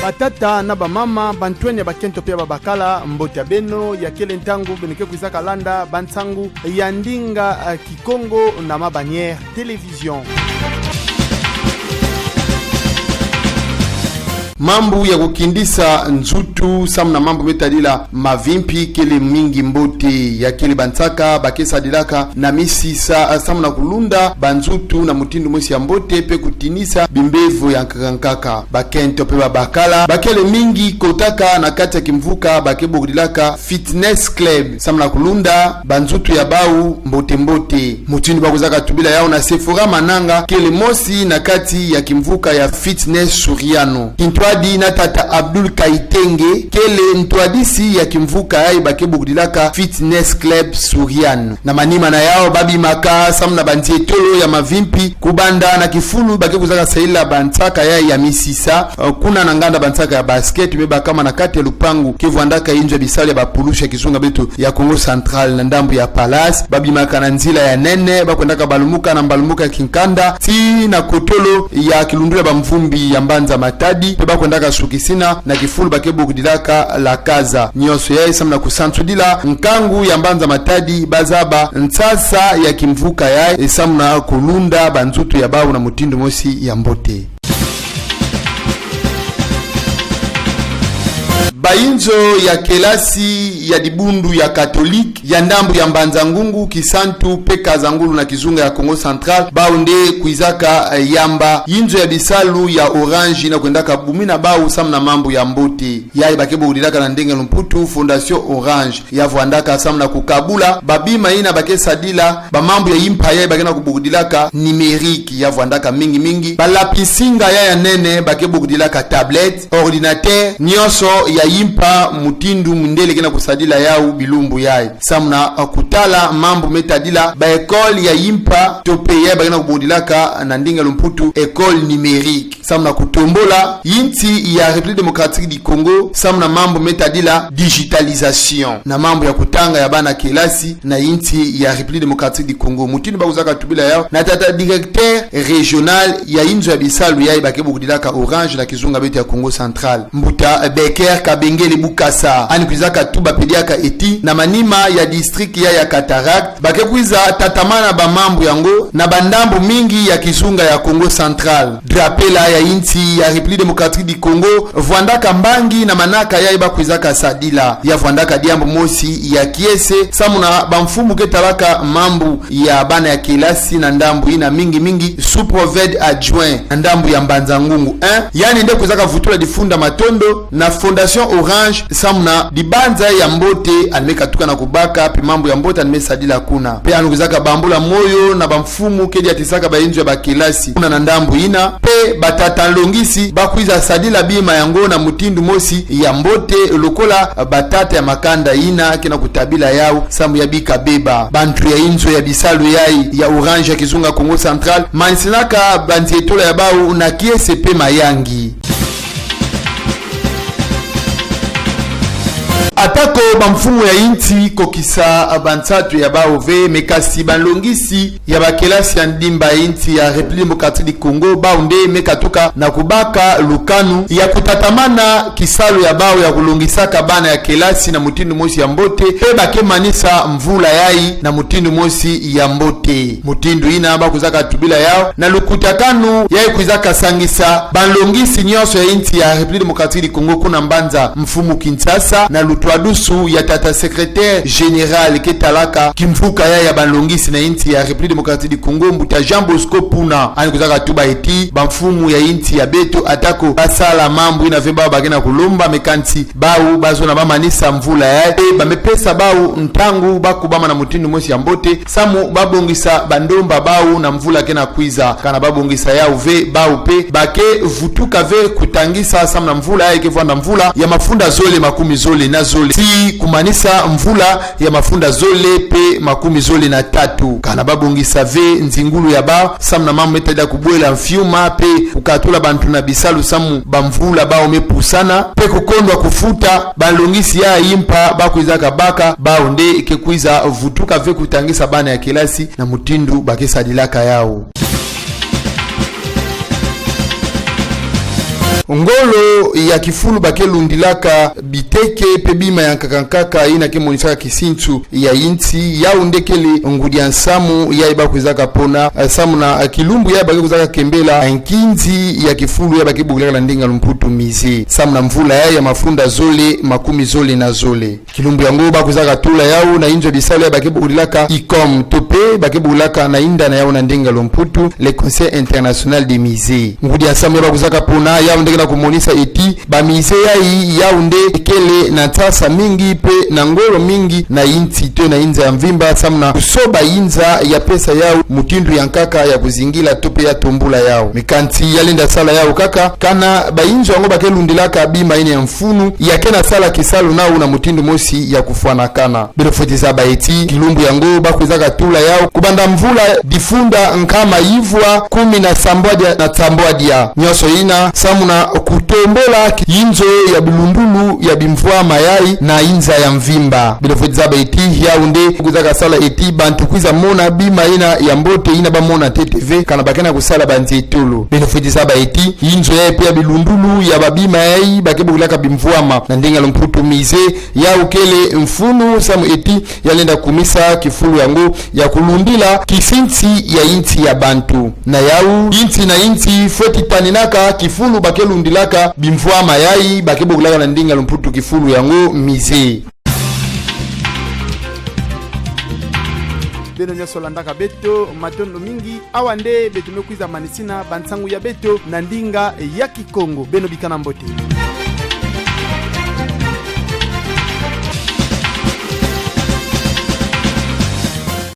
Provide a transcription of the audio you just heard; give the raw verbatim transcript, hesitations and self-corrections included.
Batata na bamama, bantwenya ya bakento pe ya babakala, mbote ya beno, ya kele ntangu beno ke kwizaka landa bansangu ya ndinga, eh, Kikongo na Mabanière Télévision. Mambu ya kukindisa nzutu, samu na mambu me tadila mavimpi, kele mingi mbote. Ya kele bansaka ba ke sadilaka na misisa, samu na kulunda banzutu na mutindu mosi ya mbote, pe kutinisa bimbevo ya nkaka nkaka. Bakento pe babakala, ba kele mingi kotaka na kati ya kimvuka ba ke bokudilaka Fitness Club, samu na kulunda banzutu ya bau mbote mbote. Mutindu ba kwizaka tubila yawu na Sephora Mananga, kele mosi na kati ya kimvuka ya Fitness Suriano. Kintwadi na tata Abdul Kaitenge, kele ntwadisi ya kimvuka yayi ba ke bokudilaka Fitness Club Suriano. Na manima na yawu, ba bimaka samu na banzietolo ya mavimpi, kubanda na kifulu ba ke kwizaka sadila bansaka yayi ya misisa, eh, kuna na nganda bansaka ya basket, me bakama na kati ya lupangu ke vwandaka inzo ya bisalu ya bapulusi ya kizunga beto ya Kongo Central na ndambu ya Palace. Ba bimaka na nzila ya nene, ba kwendaka balumuka na mbalumuka ya kinkanda, tii na kotolo ya kilundula bamvumbi ya mbanza Matadi, pe ba kwendaka sukisina na kifulu ba ke bokudilaka La Casa. Nionso yayi samu na kusansudila nkangu ya mbanza Matadi, ba zaba nsasa ya kimvuka yayi, e, samu na kulunda banzutu ya bau na mutindu mosi ya mbote. Bayinzo ya kelasi ya dibundu ya Katolike ya ndambu ya Mbanza-Ngungu, Kisantu pe Kasangulu na kizunga ya Kongo Central, bau nde kwizaka, eh, yamba yinzo ya bisalu ya Orange yina kwendaka bumina bau samu na mambu ya mbote. Yayi ba ke bokudilaka na ndinga lumputu Fondation Orange. Ya vwandaka samu na kukabula babima yina ba ke sadila bamambu ya yimpa yayi ba ke na kubokudilaka numérique. Ya vwandaka mingi mingi balapi-nsinga yayi ya nene ba ke bokudilaka tablette, ordinateur, nionso ya yimpa mutindu mundele ke na kusadila yawu bilumbu yayi. Samu na, uh, kutala mambu me tadila ba école ya yimpa to pe yayi ba ke na kubokudilaka na ndinga lumputu école numérique. Samu na kutombula yinsi ya République Démocratique du Congo samu na mambu me tadila digitalisation na mambu ya kutanga ya bana kelasi na yinsi ya République Démocratique du Congo. Mutindu ba kwizaka tubila yawu na tata directeur régional ya yinzo ya bisalu yayi ba ke bokudilaka Orange na kizunga beto ya Kongo Central, Mbuta Becker Kabengele Bukasa. Yandi kwizaka tuba pe diaka ti na manima ya district yayi ya Cataractes, ba ke kwiza tatamana bamambu yango na bandambu mingi ya kizunga ya Kongo Central. Drapela ya yinsi ya République Démocratique du Congo vwandaka mbangi na manaka yayi ba kwizaka sadila. Ya vwandaka diambu mosi ya kiese samu na bamfumu ke talaka mambu ya bana ya kelasi na ndambu yina, mingi mingi sous-préfet adjoint na ndambu ya Mbanza-Ngungu un. Yandi nde kwizaka vutula difunda matondo na Fondation Orange samu na dibanza ya mbote yandi me katuka na kubaka, pe mambu ya mbote yandi me sadila kuna. Pe yandi kwizaka bambula moyo na bamfumu ke diatisaka bayinzo ya bakelasi kuna na ndambu yina, pe batata nlongisi ba kwiza sadila bima yango na mutindu mosi ya mbote lokola batata ya makanda yina ke na kutabila yawu samu ya bika beba. Bantu ya yinzo ya bisalu yayi ya Orange ya kizunga Kongo Central manisinaka banzietolo ya bau na kiese pe mayangi. Atako bamfumu ya yinsi kokisa bansatu ya bau ve, me kasi banlongisi ya bakelasi ya ndimba ya yinsi ya République Démocratique du Congo, bau nde me katuka na kubaka lukanu ya kutatamana kisalu ya bau ya kulongisaka bana ya kelasi na mutindu mosi ya mbote, pe ba ke manisa mvula yayi na mutindu mosi ya mbote. Mutindu yina ba kwizaka tubila yawu na lukutakanu yayi kwizaka sangisa banlongisi nionso ya yinsi ya République Démocratique du Congo kuna mbanza mfumu Kinshasa, na lutwadusu ya tata secrétaire général ke talaka kimvuka yayi ya banlongisi na yinsi ya République Démocratique du Congo, Mbuta Jean Bosco Puna. Yandi kwizaka tuba ti bamfumu ya yinsi ya beto, atako ba sala mambu yina ve bau ba ke na kulomba, me kansi bau ba zona ba manisa mvula yayi, pe ba me pesa bau ntangu ba kubama na mutindu mosi ya mbote samu ba bongisa bandomba bau na mvula ke na kwiza. Kana ba bongisa yawu ve, bau pe ba ke vutuka ve kutangisa samu na mvula yayi ke vwanda mvula ya mafunda zole makumi zole na zole, tii kumanisa mvula ya mafunda zole pe makumi zole na tatu. Kana ba bongisa ve nzingulu ya bau samu na mambu me tadila kubwela mfiuma pe kukatula bantu na bisalu samu bamvula bau me pusana, pe kukondwa kufuta banlongisi ya yimpa ba kwizaka baka, bau nde ke kwiza vutuka ve kutangisa bana ya kelasi na mutindu ba ke sadilaka yawu. Ngolo ya kifulu ba ke lundilaka biteke pe bima ya nkaka nkaka yina ke monisaka kisinsu ya yinsi, yawu nde kele ngudi ya nsamu yayi ba kwizaka pona, eh, samu na, eh, kilumbu yayi ba ke kwizaka kembela, eh, nkinzi ya kifulu yayi ba ke bokilaka na ndinga lumputu musée, samu na mvula yayi ya mafunda zole makumi zole na zole. Kilumbu yango ba kwizaka tula yawu na inzo ya bisalu yayi ba ke bokilaka ICOM, to pe ba ke bokilaka na yinda na yawu na ndinga lumputu le Conseil International des Musées. Ngudi ya nsamu yayi ba kwizaka pona yawu nde ke na kumonisa eti ba musée yayi, yawu nde kele na nsasa mingi pe na ngolo mingi na yinsi to na yinza ya mvimba, samu na kusoba yinza ya pesa yawu mutindu ya nkaka ya kuzingila to pe ya tumbula yawu. Kansi ya lenda sala yawu kaka, kana ba inzo yango ba ke lundilaka bima yina ya mfunu ya ke na sala kisalu nawu na mutindu mosi ya kufwanakana. Beno fweti zaba eti kilumbu yango ba kwizaka tula yawu kubanda mvula difunda nkama ivwa kumi na sambwadia na sambwadia, nionso yina samu na kutombola ki-, inzo ya bilundulu ya bimvwama yayi na yinza ya mvimba. Beno fweti zaba eti yawu nde kwizaka sala eti bantu kwiza mona bima yina ya mbote yina ba mona ntete ve, kana ba ke na kusala banzetolo. Beno fweti zaba eti inzo yayi pe ya bilundulu ya babima yayi ba ke bokilaka bimvwama na ndinga lumputu musée, yawu kele mfunu samu eti ya lenda kumisa kifulu yango ya kulundila kisinsi ya yinsi ya bantu. Na yawu, yinsi na yinsi fweti taninaka kifulu ba ke lundilaka bimvwama yayi ba ke bokilaka na ndinga lumputu kifulu yango musée. Beno nionso landaka beto, matondo mingi. Awa nde beto me kwiza manisina bansangu ya beto na ndinga ya Kikongo. Beno bikana mbote.